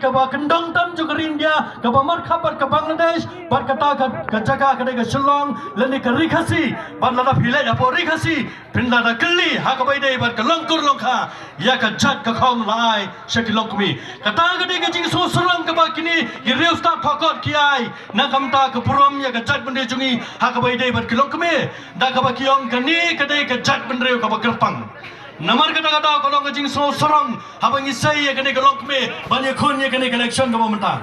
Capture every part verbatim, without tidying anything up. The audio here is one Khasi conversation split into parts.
kaba kyndong tam jong ka ri India, kaba markhap bad ka Bangladesh, bad kata ka, ka jaka ka dei ka Shillong, lane ka ri Khasi, bad lada phi leit hapoh ri Khasi, phin da kylli ha kaba ïadei bad ka long kur long kha ïa ka jait ka khong la ai sha ki longkmie. Kata ka dei ka jingsngew sarong kaba kine ki riewstad thokot ki ai, na ka bynta ka burom ïa ka jaitbynriew jong ngi ha kaba ïadei bad ki longkmie. Da kaba ki ong kane ka dei ka jaitbynriew kaba kyrpang. Namar kata ka daw ka long ka jingsngew sarong haba ngi sei ïa kane ka longkmie ban ïakhun ïa kane ka election kaba mynta.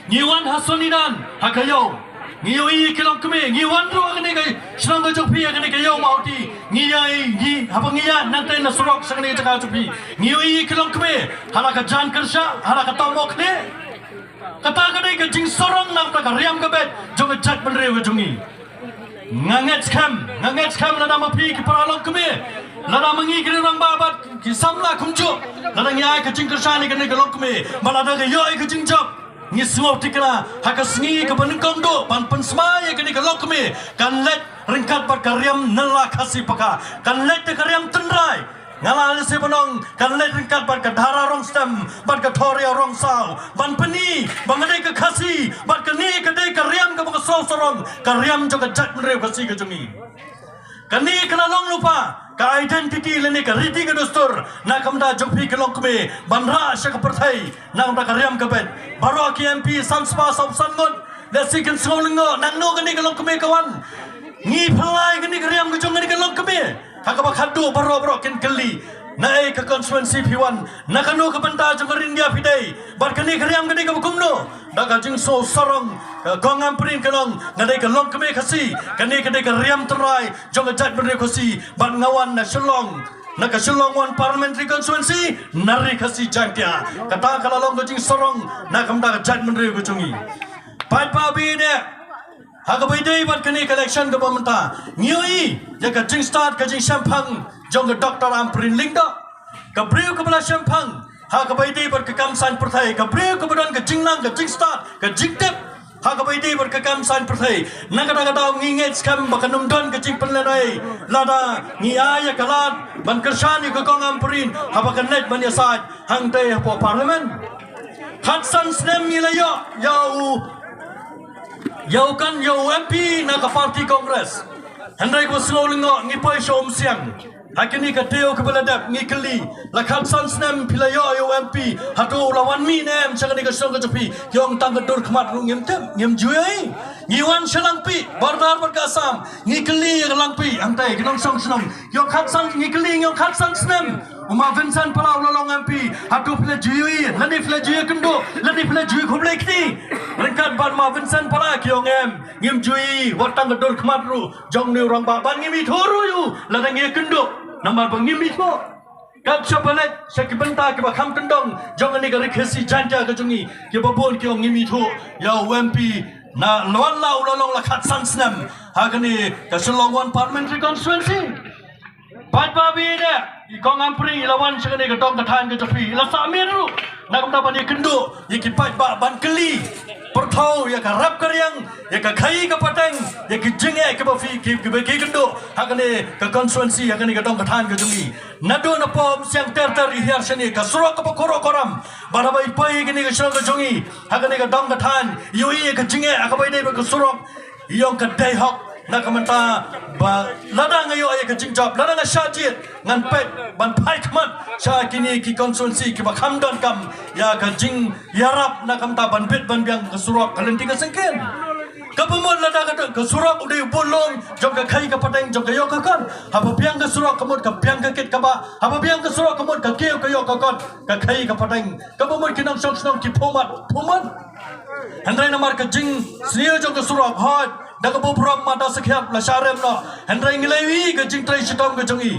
Ngi wan ha Sonidan ha ka ïew. Ngi ïohi ïa ki longkmie, ngi wan ruh ha kane ka shnong ka jong phi ha kane ka ïew Mawhati. Ngi ïohi, ngi haba ngi ïaid nangta na surok sha kane ka jaka jong phi, ngi ïohi ïa ki longkmie ha la ka jan kyrshah, ha la ka tamo kne. Kata ka dei ka jingsarong na ka bynta ka riam ka beit jong ka jaitbynriew ka jong ngi. Nga ngeit skhem, nga ngeit skhem lada ma phi ki para longkmie, lada ma ngi ki rangbah bad ki samla kumjuh, lada ngi ai ka jingkyrshan ïa kane ka longkmie, bad lada ka ïoh ïa ka jingjop, ngi sngewthikna ha ka sngi kaba nyngkong duh ban pynsmai ïa kane ka longkmie kan leit ryngkat bad ka riam nylla Khasi Paka, kan leit da ka riam tynrai. Nga la lehse ban ong kan leit ryngkat bad ka Dhara Rongstem bad ka Thoria Rongsaw, ban pyni ba nga dei ka Khasi, bad kane ka dei ka riam kaba ka sngewsarong, ka riam jong ka jaitbynriew Khasi ka jong ngi. Kane ka la long lypa ka identity lane ka riti ka dustur na ka bynta jong phi ki longkmie ban rah sha ka pyrthei na ka bynta ka riam ka beit. Baroh ki M P san spah saw san ngut, lehse kin sngew lyngngoh nangno kane ka longkmie ka wan. Ngi pynlait kane ka riam ka jong kane ka longkmie ha kaba khatduh baroh baroh kin kylli, naei ka constituency phi wan, na kano ka bynta jong ka ri India phi dei, bad kane ka riam ka dei kaba kumno. Da ka jingsngew sarong ka Kong Ampareen ka ong nga dei ka longkmie Khasi, kane ka dei ka riam tynrai jong ka jaitbynriew Khasi, bad nga wan na Shillong, na ka Shillong One Parliamentary Constituency, na ri Khasi Jaiñtia. Kata ka la long ka jingsarong na ka bynta ka jaitbynriew ka jong ngi. Paidbah baieit, ha kaba ïadei bad kane ka election kaba mynta, ngi ïohi ïa ka jingstad ka jingshemphang jong ka Doctor Ampareen Lyngdoh. Ka briew kaba la shemphang ha kaba ïadei bad ka kam saiñ pyrthei, ka briew kaba don ka jingnang, ka jingstad, ka jingtip ha kaba ïadei bad ka kam saiñ pyrthei. Na kata ka daw ngi ngeit skhem ba kan ym don ka jingpynlehnohei lada ngi ai ïa ka lad ban kyrshan ïa ka Kong Ampareen haba kan leit ban ïasaid hangtei hapoh Parliament. Khatsan snem ngi la ïoh ïa u, ïa u kan, ïa u M P na ka party Congress. Hynrei kaba sngew lyngngoh, ngi poi sha Umsiang ha kane ka taïew kaba la dep, ngi kylli, la khatsan snem phi la ïoh ïa u M P, hato u la wan mih ne em sha kane ka shnong ka jong phi? Ki ong tang ka dur khmat ruh ngim tip, ngim ju ïohi. Ngi wan sha Langpih border bad ka Assam, ngi kylli ïa ka Langpih, hangtei ki nongshong shnong, ki ong khatsan, ngi kylli, ngi ong khatsan snem u ma Vincent Pala u la long M P, hato phi la ju ïohi lane phi la ju ïakynduh lane phi la ju ïakhublei kti ryngkat bad ma Vincent Pala? Ki ong em, ngim ju ïohi wat tang ka dur khmat ruh jong une u rangbah, bad ngim ithuh ruh ïa u lada ngi ïakynduh, namar ba ngim ithuh. Kat shaba leit sha ki bynta kiba kham kyndong jong kane ka ri Khasi Jaiñtia ka jong ngi, kiba bun ki ong ngim ithuh ïa u M P, na la wan la u la long la khatsan snem ha kane ka Shillong One Parliamentary Constituency. Paidbah baieit, i Kong Ampareen i la wan sha kane ka dong ka thaiñ ka jong phi, i la sah miet ruh na ka bynta ban ïakynduh ïa ki paidbah, ban kylli pyrthei ïa ka rep ka riang, ïa ka khaii ka pateng, ïa ki jingeh kiba phi, ki, kiba ki kynduh ha kane ka constituency, ha kane ka dong ka thaiñ ka jong ngi. Naduh na Umsiang ter ter i hiar shane, ka surok kaba khuid khuram. Bad haba i poi ha kane ka shnong ka jong ngi, ha kane ka dong ka thaiñ, i ïohi ïa ka jingeh ha kaba ïadei bad ka surok. I ong ka dei hok na ka bynta ba lada nga ïoh ïa ka jingjop, lada nga shah jied, ngan peit ban phai khmat sha kine ki constituency kiba kham donkam ïa ka jingïarap na ka bynta ban bit ban biang ka surok ka lynti ka syngkien. Kaba mut lada ka, ka surok u dei u bun lum jong ka khaii ka pateng jong ka ïoh ka kot. Haba biang ka surok ka mut ka biang ka kit ka bah. Haba biang ka surok ka mut ka kiew ka ïoh ka kot, ka khaii ka pateng. Kaba mut ki nongshong shnong ki phumat, phumat. Hynrei namar ka jingsniew jong ka surok, hooid, da ka burom ma da sakhiat la sha rem noh. Hynrei ngi la ïohi ka jingtrei shitom ka jong i.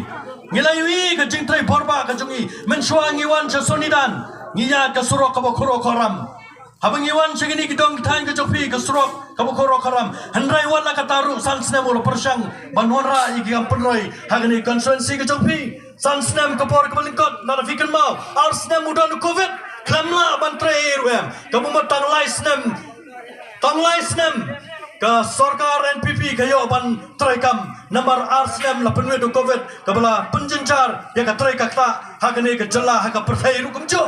Ngi la ïohi ka jingtrei borbah ka jong i. Mynshuwa ngi wan sha Sonidan, ngi ïa ka surok kaba khuid khuram. Haba ngi wan sha kine ki dong ki thaiñ ka jong phi, ka surok kaba khuid khuram. Hynrei wat la katta ruh san snem u la pyrshang ban wanrah ïa ki kam pynroi ha kane ka constituency ka jong phi. San snem ka por kaba lyngkot, lada phi kynmaw, ar snem u don u Covid, khlem lah ban trei ei ruh em. Kaba mut tang lai snem, tang lai snem ka sorkar N P P ka ïoh ban trei kam, namar ar snem la pynwit u Covid kaba la pynjynjar ïa ka trei ka ktah ha kane ka jylla, ha ka pyrthei ruh kumjuh.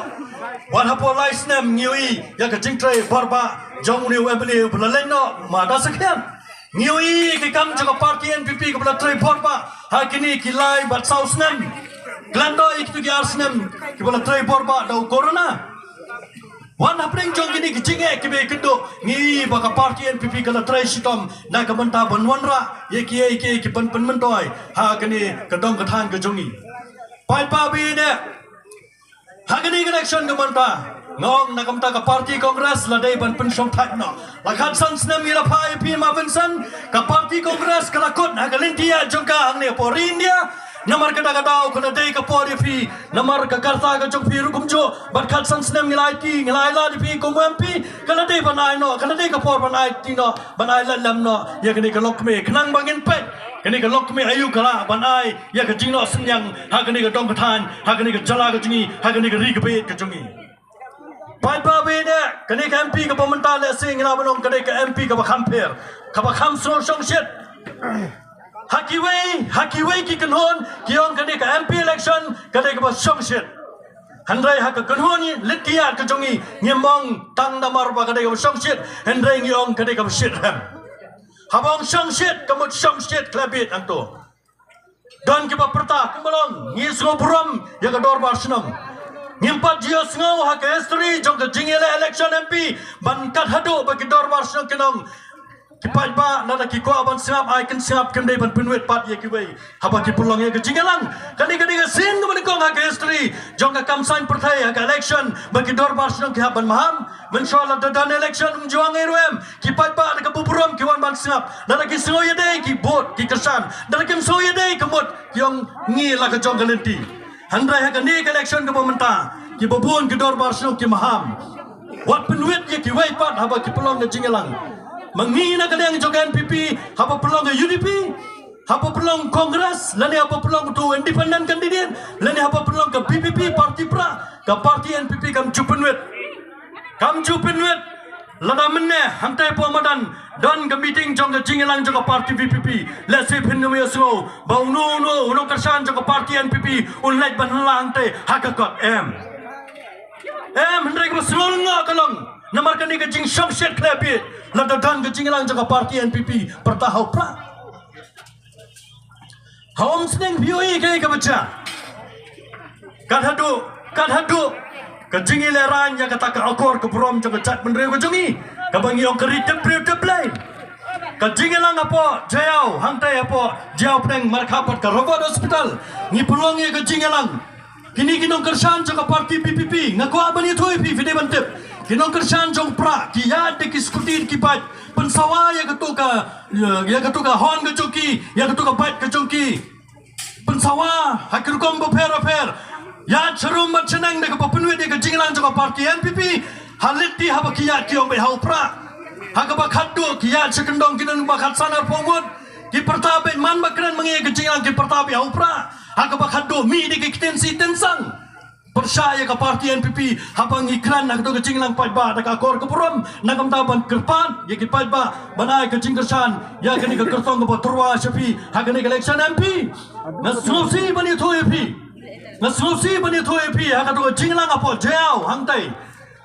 Wat hapoh lai snem ngi ïohi ïa ka jingtrei borbah jong une u M L A uba la leit noh, ma da sa khyndiat. Ngi ïohi ki kam jong ka party N P P kaba la trei borbah ha kine ki lai bad saw snem. Khlem da ïa kito ki ar snem kiba la trei borbah da u corona. Wat hapdeng jong kine ki jingeh kiba ïakynduh ngi ïohi ba ka party N P P ka la trei shitom na ka bynta ban wanrah ïa kiei kiei ki pyn- pynmyntoi ha kane ka dong ka thaiñ ka jong ngi. Paidbah ba ïeit, ha kane ka election ka mynta, nga ong na ka bynta ka party Congress la dei ban pynshongthait noh. La khatsan snem ngi la phah ïa phi ma Vincent, ka party Congress ka la kut ha ka lynti ïaid jong ka hangne hapoh ri India. Namar kata ka daw ka la dei ka por ïa phi, namar ka karta ka jong phi ruh kumjuh, bad khatsan snem ngi la aiti, ngi la ai lad ïa phi kum u M P, ka la dei ban ai noh, ka la dei ka por ban aiti noh, ban ai lad lem noh ïa kane ka longkmie, khnang ba ngin peit kane ka longkmie aïu ka lah ban ai ïa ka jingnoh synñiang ha kane ka dong ka thaiñ, ha kane ka jylla ka jong ngi, ha kane ka ri kaba ïeit ka jong ngi. Paidbah ba ïeit, kane ka M P kaba mynta lehse ngi lah ban ong ka dei ka M P kaba kham pher, kaba kham sngewshongshit. Ha kiwei, ha kiwei ki kynhun ki ong ka dei ka M P election ka dei kaba shongshit. Hynrei ha ka kynhun lynti ïaid ka jong ngi, ngim ong tang namar ba ka dei kaba shongshit, hynrei ngi ong ka dei kaba shit hem. Haba ong shongshit, ka mut shongshit khlem bit hangto. Don kiba pyrta kumba long, ngi sngewburom ïa ka dorbar shnong. Ngim pat ju ïohsngew ha ka history jong ka jingïaleh election M P ban kat haduh ba ki dorbar shnong kin ong, ki paidbah lada ki kwah ban sngap, ai kin sngap, kim dei ban pynwit pat ïa kiwei haba ki pynlong ïa ka jingïalang. Kane ka dei ka sien kaba nyngkong ha ka history jong ka kam saiñ pyrthei ha ka election ba ki dorbar shnong ki hap ban maham. Mynshuwa lada don election, ym ju ong ei ruh em, ki paidbah da kaba burom ki wan ban sngap. Lada ki sngew ïadei ki vote, ki kyrshan. Lada kim sngew ïadei ka mut ki ong ngi la ka jong ka lynti. Hynrei ha kane ka election kaba mynta, kiba bun ki dorbar shnong ki maham. Wat pynwit ïa kiwei pat haba ki pynlong ka jingïalang. Ma ngi na ka liang jong ka N P P, haba pynlong ka U D P, haba pynlong Congress, lane haba pynlong uto u independent candidate, lane haba pynlong ka V P P party pra, ka party N P P kam ju pynwit. Kam ju pynwit. Lada mynne hangtai hapoh madan don ka meeting jong ka jingïalang jong ka party V P P, lehse phin ym ïohsngew ba uno uno u nongkyrshan jong ka party N P P un leit ban la hangtai ha ka kot, em. Em, hynrei kaba sngewlyngngoh ka long namar kane ka jingshongshit khlem bit, lada don ka jingïalang jong ka party N P P pyrta ha u prah. Ha umsning phi ïohi kaei kaba jia. Kat haduh, kat haduh ka jingïalehrain ïa kata ka akor ka burom jong ka jaitbynriew ka jong ngi, kaba ngi ong ka ri tip briew tip Blei. Ka jingïalang hapoh Jaïaw, hangtai hapoh Jaïaw pdeng markha pat ka Robert Hospital, ngi pynlong ïa ka jingïalang. Kine ki nongkyrshan jong ka party V P P, nga kwah ban ïathuh ïa phi, phi dei ban tip. Ki nongkyrshan jong u prah ki ïaid da ki scooty da ki bike, pynsawa ïa kato ka, ïa, ïa kato ka horn ka jong ki, ïa kato ka bike ka jong ki. Pynsawa ha ki rukom bapher bapher. Ïaid sharum bad shaneng da kaba pynwit ïa ka jingïalang jong ka party N P P. Ha lynti haba ki ïaid ki ong beit ha u prah. Ha kaba khatduh ki ïaid sha kyndong ki don ba khatsan arphew ngut. Ki pyrta beit man ba kren ma ngi ïa ka jingïalang, ki pyrta beit ha u prah. Ha kaba khatduh mih da ki ktien sih ktien sang. Pyrshah ïa ka party N P P haba ngi kren na kato ka jingïalang paidbah da ka akor ka burom, na ka bynta ban kyrpad ïa ki paidbah ban ai ka jingkyrshan ïa kane ka kyrtong kaba tyrwa sha phi ha kane ka election M P. Nga sngewsih ban ïathuh ïa phi, nga sngewsih ban ïathuh ïa phi, ha kato ka jingïalang hapoh Jaïaw hangtai,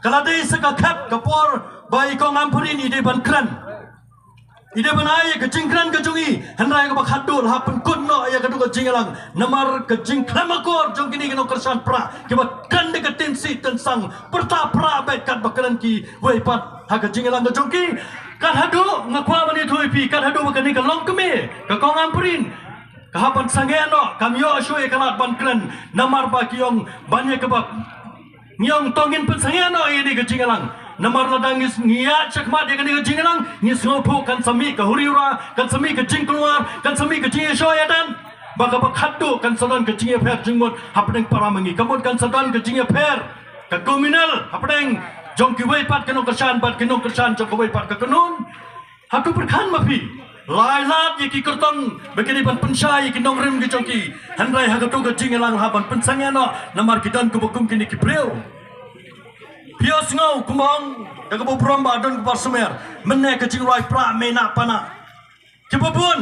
ka la dei sa ka khep ka por ba i Kong Ampareen i dei ban kren. I dei ban ai ïa ka jingkren ka jong i, hynrei kaba khatduh la hap pynkut noh ïa kato ka jingïalang namar ka jingkhlem akor jong kine ki nongkyrshan prah kiba kren da ka ktien sih ktien sang, pyrta prah beit katba kren kiwei pat ha ka jingïalang ka jong ki. Kat haduh, nga kwah ban ïathuh ïa phi, kat haduh ba kane ka longkmie ka Kong Ampareen ka hap ban sangeh noh, kam ïoh shuh ïa ka lad ban kren namar ba ki ong ban ïa kaba Ngi ong to ngin pynsangeh noh ïa kane ka jingïalang. Namar lada ngi s-, ngi ïaid shakhmat ïa kane ka jingïalang, ngi sngewthuh kan sa mih ka huri hura, kan sa mih ka jingkulmar, kan sa mih ka jingïashoh ïadan. Ba kaba khatduh kan sa don ka jingïapher jingmut hapdeng para ma ngi. Ka mut kan sa don ka jingïapher, ka communal hapdeng jong kiwei pat ki nongkyrshan bad ki nongkyrshan jong kawei pat ka kynhun. Hato pyrkhat ma phi, la ai lad ïa ki kyrtong ba ki dei ban pynshai ïa ki nongrim ki jong ki. Hynrei ha kato ka jingïalang la hap ban pynsangeh noh namar ki don kumba kum kine ki briew. Phi ïohsngew kumba ong da kaba burom ba don kaba sumar, mynne ka jingrwai prah mynta pat na kiba bun.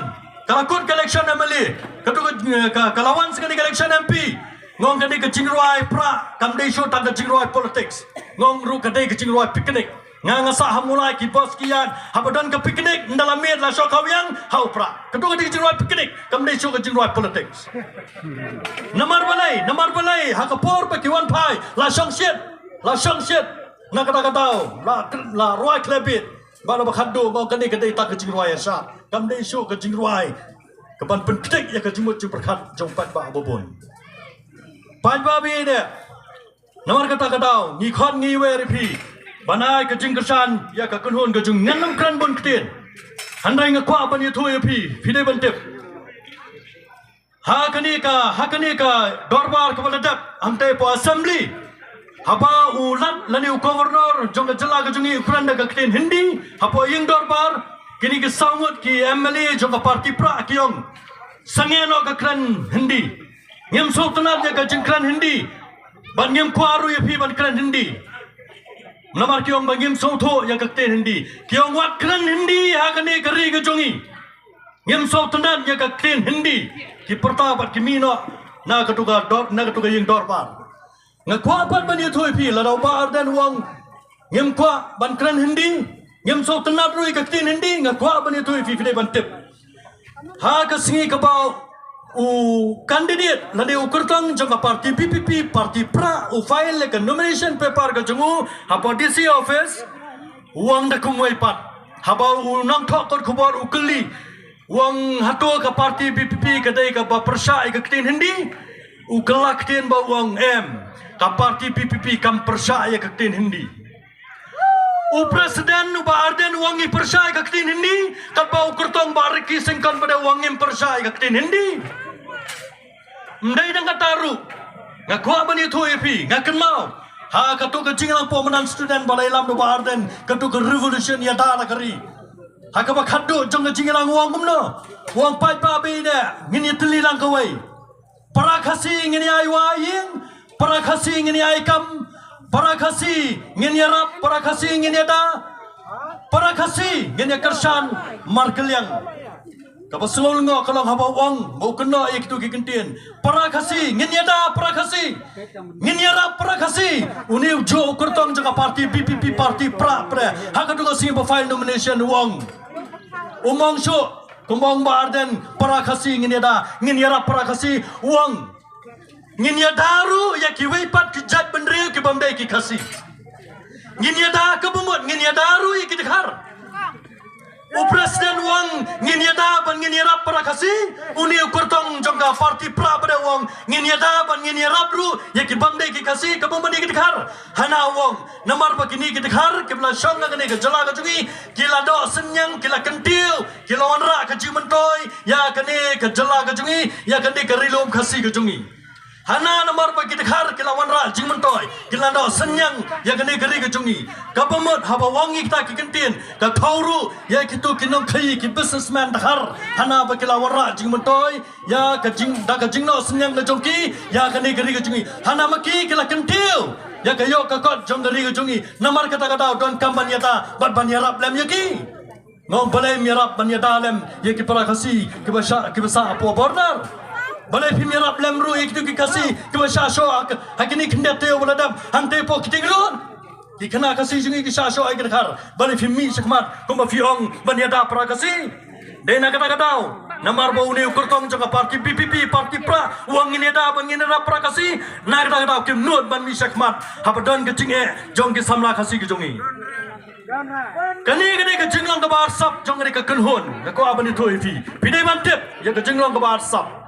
Ka la kut ka election M L A, kato ka, ka, ka la wan sa kane ka election M P. Ngong ka dei ka jingrwai pra, kam dei shuh tang ka jingrwai politics. Ngong ruh ka dei ka jingrwai picnic. Nga nga sah ha mulai ki bos ki ïaid, haba don ka picnic, nda la miet la shoh khawiang, ha u pra. Ka tu ka dei ka jingrwai picnic, kam dei shuh ka jingrwai politics. Namar balei, namar balei, ha ka por ba ki wan phai, la shong shit, la shong shit. Na kata ka daw, la, la rwai khlebit. Ba la ba khatduh, ngong ka dei ka dei tang ka jingrwai ïa sha. Kam dei shuh ka jingrwai. Ka ban pynktik ïa ka jingmut jingpyrkhat jong pat ba babun. Pat ba bi de. Namar kata ka daw, ngi khot ngi wer ïa phi. Ban ai ka jingkyrshan, ïa ka kynhun ka jong ngan ym kren bun ktien. Hynrei nga kwah ban ïathuh ïa phi, phi dei ban tip. Ha kane ka, ha kane ka dorbar kaba la dep, hangtei hapoh assembly. Haba u lat lane u governor jong ka jylla ka jong ngi u kren da ka ktien Hindi, hapoh ïing dorbar, kine ki saw ngut ki M L A jong ka party pra ki ong. Sangeh noh ka kren Hindi. Ngim sngewtynnat ïa ka jingkren Hindi. Bad ngim kwah ruh ïa phi ban kren Hindi. Namar ki ong ba ngim sngewthuh ïa ka ktien Hindi. Ki ong wat kren Hindi ha kane ka ri ka jong ngi. Ngim sngewtynnat ïa ka ktien Hindi. Ki pyrta bad ki mih noh na katu ka dor, na katu ka ïing dorbar. Nga kwah pat ban ïathuh ïa phi, lada u Bah Ardent u ong ngim kwah ban kren Hindi, ngim sngewtynnat ruh ïa ka ktien Hindi, nga kwah ban ïathuh ïa phi, phi dei ban tip. Ha ka sngi kaba u candidate lane u kyrtong jong ka party P P P, party pra, u file ïa ka nomination paper ka jong u hapoh D C office, u ong da kumwei pat. Haba u nongthoh kot khubor u kylli, u ong hato ka party P P P ka dei kaba pyrshah ïa ka ktien Hindi? U kylla ktien bad u ong em, ka party P P P kam pyrshah ïa ka ktien Hindi. U president u Bah Ardent u ong ngi pyrshah ïa ka ktien Hindi, katba u kyrtong Bah Ricky Syngkon pat u ong ngim pyrshah ïa ka ktien Hindi. Ym dei tang kata ruh. Nga kwah ban ïathuh ïa phi, nga kynmaw. Ha katu ka jingïalang pynpaw mynta student ba la ïalam da u Bah Ardent, katu ka revolution ïada la ka ri. Ha kaba khatduh jong ka jingïalang u ong kumno. U ong paidbah ba ïeit, ngin ïatylli lang kawei. Para Khasi ngin ïa ai wah ïing, para Khasi ngin ïa ai kam, para Khasi ngin ïarap, para Khasi ngin ïada, para Khasi ngin ïa kyrshan markylliang. Kaba sngewlyngngoh ka long haba u ong, ba u kynnoh ïa kitu ki kyntien. Para Khasi ngin ïada, para Khasi ngin ïarap, para Khasi. Une u juh u kyrtong jong ka party P P P, party pra pra. Ha katu ka sngi ba file nomination u ong. Um ong shuh, kumba ong Bah Ardent, para Khasi ngin ïada, ngin ïarap para Khasi, u ong. Ngin ïada ruh ïa kiwei pat ki jaitbynriew ki bym dei ki Khasi. Ngin ïada kaba mut, ngin ïada ruh ïa ki Dkhar. U president u ong ngin ïada bad ngin ïarap para Khasi, une u kyrtong jong ka party pra pat u ong ngin ïada bad ngin ïarap ruh ïa ki bym dei ki Khasi, kaba mut ïa ki Dkhar. Hana u ong, namar ba kine ki Dkhar kiba la shong ha kane ka jylla ka jong ngi, ki la doh synñiang, ki la kyntiew, ki la wanrah ka jingmyntoi ïa kane ka jylla ka jong ngi, ïa kane ka Ri Lum Khasi ka jong ngi. Hana namar ba ki Dkhar ki la wanrah jingmyntoi, ki la doh synñiang ïa kane ka ri ka jong ngi. Kaba mut haba u ong ïa kita ki kyntien, ka khaw ruh ïa kitu ki nongkhaïi, ki businessman Dkhar, hana ba ki la wanrah jingmyntoi ïa ka jing, da ka jingdoh synñiang ka jong ki ïa kane ka ri ka jong ngi. Hana ma ki ki la kyntiew ïa ka ïoh ka kot jong ka ri ka jong ngi. Namar kata ka daw donkam ban ïada bad ban ïarap lem ïa ki. Nga ong balei phim ïarap ban ïada lem ïa ki para Khasi kiba shah, kiba shah hapoh border? Balei phim ïarap lem ruh ïa kitu ki Khasi kiba shah shoh ha, ha kine khyndiat taïew ba la dep hangtei hapoh Khyndiat Road? Ki khynnah Khasi jong ngi ki shah shoh ha ki Dkhar. Balei phim mih shakhmat kumba phi ong ban ïada para Khasi? Dei na kata ka daw, namar ba une u kyrtong jong ka party P P P, party pra, u ong ngin ïada bad ngin ïarap para Khasi. Na kata ka daw kim nud ban mih shakhmat haba don ka jingeh jong ki samla Khasi ki jong ngi. Kane ka dei ka jinglong kaba arsap jong kane ka kynhun. Nga kwah ban ïathuh ïa phi, phi dei ban tip ïa ka jinglong kaba arsap.